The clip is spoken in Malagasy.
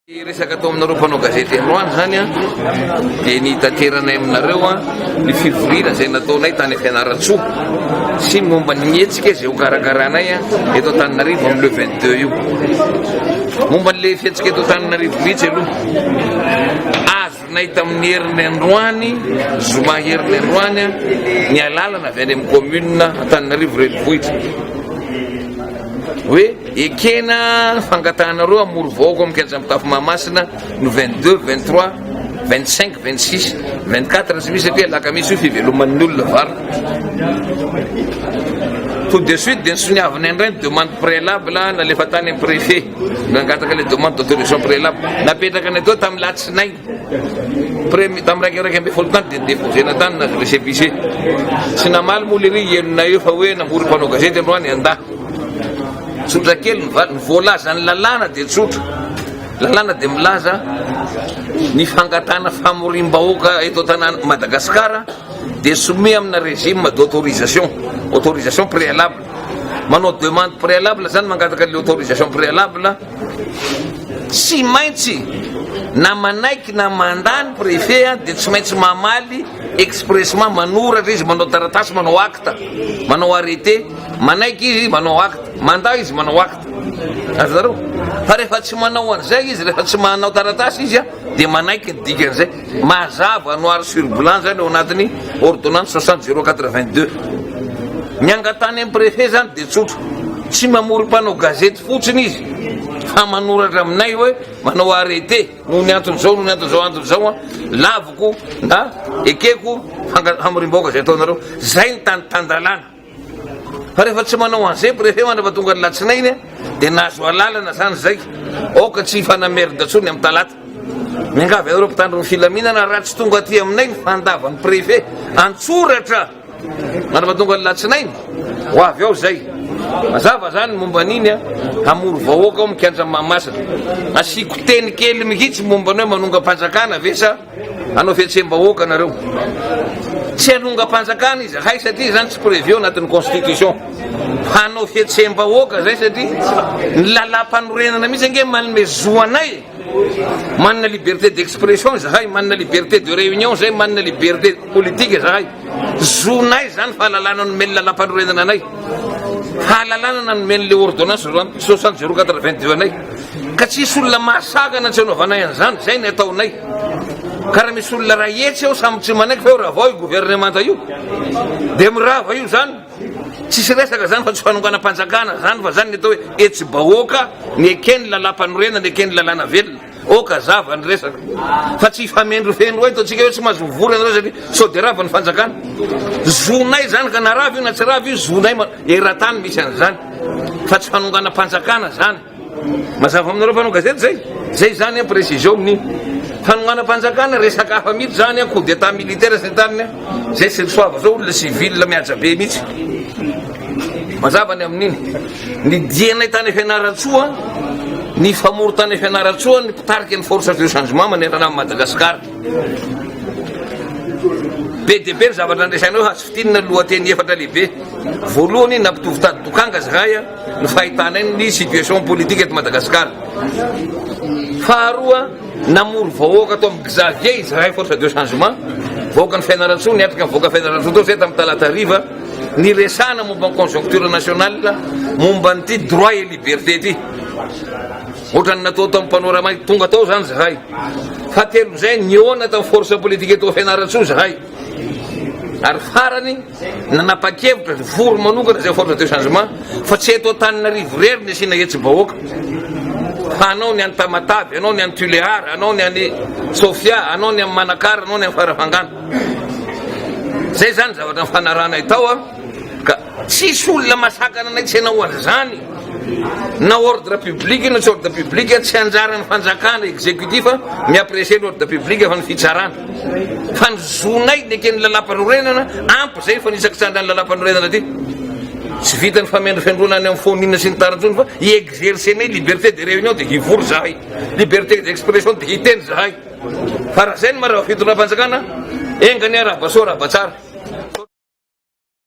Ny resaka atao aminareo mpanao gazety androany izany dia ny hitateranay aminareo ny fivoriana izay nataonay tany Fianarantsoa sy ny momba ny hetsika izay hokarakaranay eto Antananarivo amin'ny le 22 io. Momba an'ilay fihetsika eto Antananarivo mihitsy aloha, azonay tamin'ny heriny androany, zoma heriny androany, ny alalana avy any amin'ny commune Antananarivo renivohitra hoe ekena ny fangatahanareo hamory vahoaka ao amin'ny kianja mitafo Mahamasina no 22, 23, 25, 26, 24 tsy misy satria alakamisy io fiveloman'ny olona vary. Tout de suite dia nisoniavina indray ny demande préalable nalefa tany amin'ny préfet nangataka ilay demande d'autorisation préalable napetraka ny teo tamin'ny latsinainy Premier tamin'ny 11 tany dia déposena tany nahazo récépissé. Tsy namaly moa lery henonay eo fa hoe namory mpanao gazety androany handà. Tsotra kely ny valiny, voalazan'ny lalàna dia tsotra. Lalàna dia milaza ny fangatahana famoriam-bahoaka eto an-tanàna Madagasikara dia soumis amina régime d'autorisation, autorisation préalable. Manao demande préalable zany mangataka an'ilay autorisation préalable. Tsy maintsy na manaiky na mandà ny préfet dia tsy maintsy mamaly expressement, manoratra izy, manao taratasy, manao acte, manao arrêté, manaiky izy manao acte, mandà izy manao acte. Azonareo? Fa rehefa tsy manao an'izay izy, rehefa tsy manao taratasy izy dia manaiky ny dikan'izay. Mazava noir sur blanc zany ao anatin'ny ordonnance 60 082. Ny angatahany amin'ny préfet zany dia tsotra. Tsy mamory mpanao gazety fotsiny izy fa manoratra aminay hoe manao arrêté noho ny anton'izao noho ny anton'izao anton'izao an, laviko na ekeko hamorim-bahoaka izay ataonareo. Zay ny tany tan-dalàna. Fa rehefa tsy manao an'izay préfet mandra-pa tonga ny latsinainy dia nahazo alalana zany zay. Aoka tsy hifanamerda intsony amin'ny talata. Miangavy anareo mpitandro ny filaminana raha tsy tonga aty aminay ny fandavan'ny préfet an-tsoratra mandra-pa tonga ny latsinainy, ho avy ao zay. Mazava zany ny momba an'iny a, hamory vahoaka ao amin'ny kianjan'i Mahamasina. Asiako teny kely mihitsy momba ny hoe manongam-panjakana ve sa hanao fihetseham-bahoaka nareo. Tsy hanongam-panjakana izahay satria izany tsy prévu ao anatin'ny constitution. Hanao fihetseham-bahoaka zay satria ny lalàm-panorenana mihitsy ange manome zo anay e. Manana liberté d'expression izahay, manana liberté de réunion zay, manana liberté politique izahay. Zonay zany fahalalana nomen'ny lalàm-panorenana anay. Fahalalana nanomen'le ordonnance 60 082 anay. Ka tsisy olona mahasakana tsy anaovanay an'izany, zay ny ataonay. Ka raha misy olona ray hetsy eo samy tsy manaiky fa eo ravao io gouvernemanta io. Dia mirava io zany. Tsisy resaka zany fa tsy fanonganam-panjakana zany fa zany ny atao hoe hetsi-bahoaka neken'ny lalàmpanorenana, neken'ny lalàna velona. Aoka hazava ny resaka fa tsy hifamendrofendro eto antsika hoe tsy mahazo mivory ianareo satria sao dia rava ny fanjakana. Zonay zany ka na rava io na tsy rava io zonay eran-tany misy an'izany fa tsy fanonganam-panjakana zany. Mazava aminareo mpanao gazety zay? Zay zany an précision ny fanonganam-panjakana resaka hafa mihitsy zany an coup d'état militaire sy ny tariny an zay tsy soava zao olona civil mihaja be mihitsy. Mazava ny amin'iny. Ny dianay tany Fianarantsoa, ny famory tany Fianarantsoa ny mpitarika ny force de changement manerana an'i Madagasikara. Be dia be ny zavatra nandresaina eo, azo fintinina lohateny efatra lehibe. Voalohany, nampitovy tady dokanga zahay ny fahitanay ny situation politique eto Madagasikara. Faharoa, namory vahoaka tao amin'ny Xavier izahay force de changement, vahoakan'i Fianarantsoa, niatrika ny vahoaka Fianarantsoa tao zahay tamin'ny talata hariva. Niresahana momba ny conjoncture nationale momba an'ity droit et liberté ity. Ohatran'ny natao tamin'ny panorama tonga tao zany zahay. Fahatelo izay nihaona tamin'ny force politique eto Fianarantsoa zahay. Ary farany nanapa-kevitra vory manokana izay force de changement fa tsy eto Antananarivo irery ny asiana hetsi-bahoaka. Fa anao ny any Tamatave, anao ny any Tulear, anao ny any Sofia, anao ny any Manakara, anao ny any Farafangana. Zay zany zavatra nifanarahanay tao a, ka tsisy olona masakana anay tsy hanao an'izany, na ordre public io na tsy ordre public, tsy anjaran'ny fanjakana executif mi-apprécier ny ordre public fa ny fitsarana, fa ny zonay neken'ny lalàmpanorenana, ampy zay fanitsakitsahana ny lalàmpanorenana ty, tsy vitan'ny famendrofendroana any amin'ny foninina sy ny tariny intsony fa hi-exercer-nay liberté de réunion dia hivory zahay, liberté d'expression dia hiteny zahay. Fa raha zay no maha fitondram-panjakana, enga anie arahaba soa arahaba tsara.